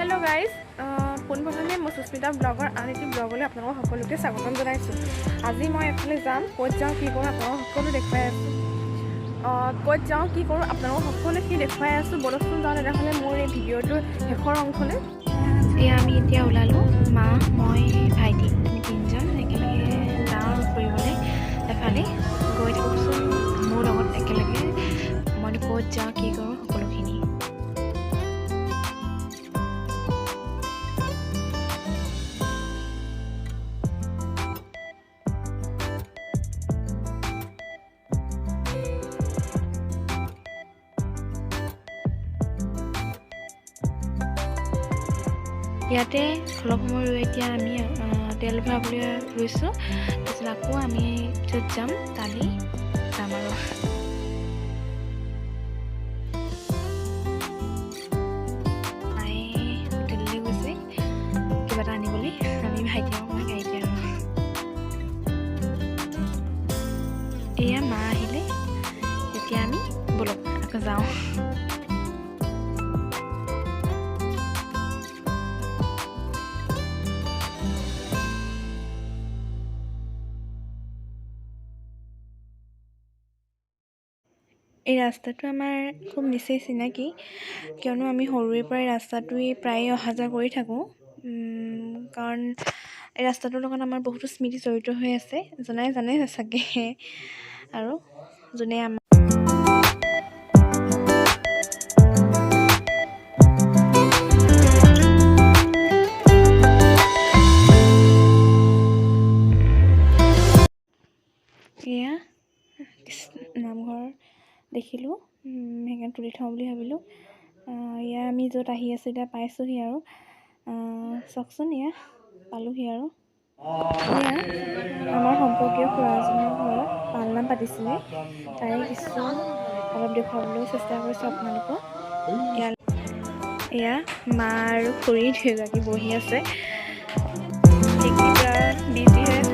Hello' guys, পোনপ্ৰথমে মই সুস্মিতা ব্লগৰ আন এটি ব্লগলৈ আপোনালোকক সকলোকে স্বাগতম জনাইছোঁ। আজি মই এফালে যাম। ক'ত যাওঁ, কি কৰোঁ, আপোনালোকক সকলো দেখুৱাই আছোঁ। ক'ত যাওঁ, কি কৰোঁ, আপোনালোকক সকলোখিনি দেখুৱাই আছোঁ। ব'লকচোন যাওঁ তেনেহ'লে মোৰ এই ভিডিঅ'টোৰ শেষৰ অংশলৈ। এয়া আমি এতিয়া ওলালোঁ। মা, মই, ভাইটি, আমি তিনিজন একেলগে যাওঁ আৰু ফুৰিবলৈ এফালে। গৈ থাকোঁচোন মোৰ লগত একেলগে, মইনো ক'ত যাওঁ, কি কৰোঁ সকলোখিনি। ইয়াতে অলপ সময় ৰৈ এতিয়া আমি তেল ভৰাবলৈ লৈছোঁ। তাৰপিছত আকৌ আমি য'ত যাম তালৈ যাম। আৰু মায়ে হোটেললৈ গৈছে কিবা এটা আনিবলৈ। আমি ভাইটি আৰু মই গাড়ীতে। আৰু এয়া মা আহিলে। এতিয়া আমি ব'লক আকৌ যাওঁ। এই ৰাস্তাটো আমাৰ খুব নিচেই চিনাকি, কিয়নো আমি সৰুৰে পৰাই ৰাস্তাটোৱে প্ৰায়ে অহা যোৱা কৰি থাকোঁ। কাৰণ এই ৰাস্তাটোৰ লগত আমাৰ বহুতো স্মৃতি জড়িত হৈ আছে। জনাই জানে চাগে আৰু যোনে আমাৰ এয়া নামঘৰ দেখিলোঁ, সেইকাৰণে তুলি থওঁ বুলি ভাবিলোঁ। এয়া আমি য'ত আহি আছোঁ, এতিয়া পাইছোঁহি। আৰু চাওকচোন, এয়া পালোহি। আৰু এয়া আমাৰ সম্পৰ্কীয় খুৰা এজনৰ ঘৰত পালনাম পাতিছিলে, তাৰে কিছু অলপ দেখুৱাবলৈ চেষ্টা কৰিছোঁ আপোনালোকক। এয়া মা আৰু খুৰী দুয়োগৰাকী বহি আছে, বিজি হৈ আছে।